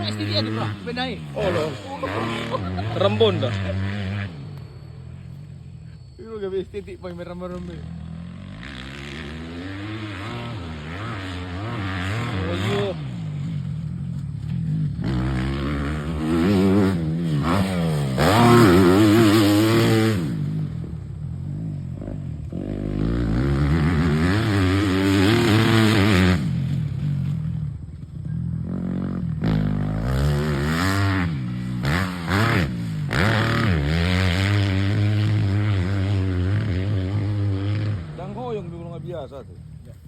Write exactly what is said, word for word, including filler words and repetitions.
Estetik aja, Bro. Beda i. Olo. Rambon dah. Itu gabe estetik, Bang, merah-merah.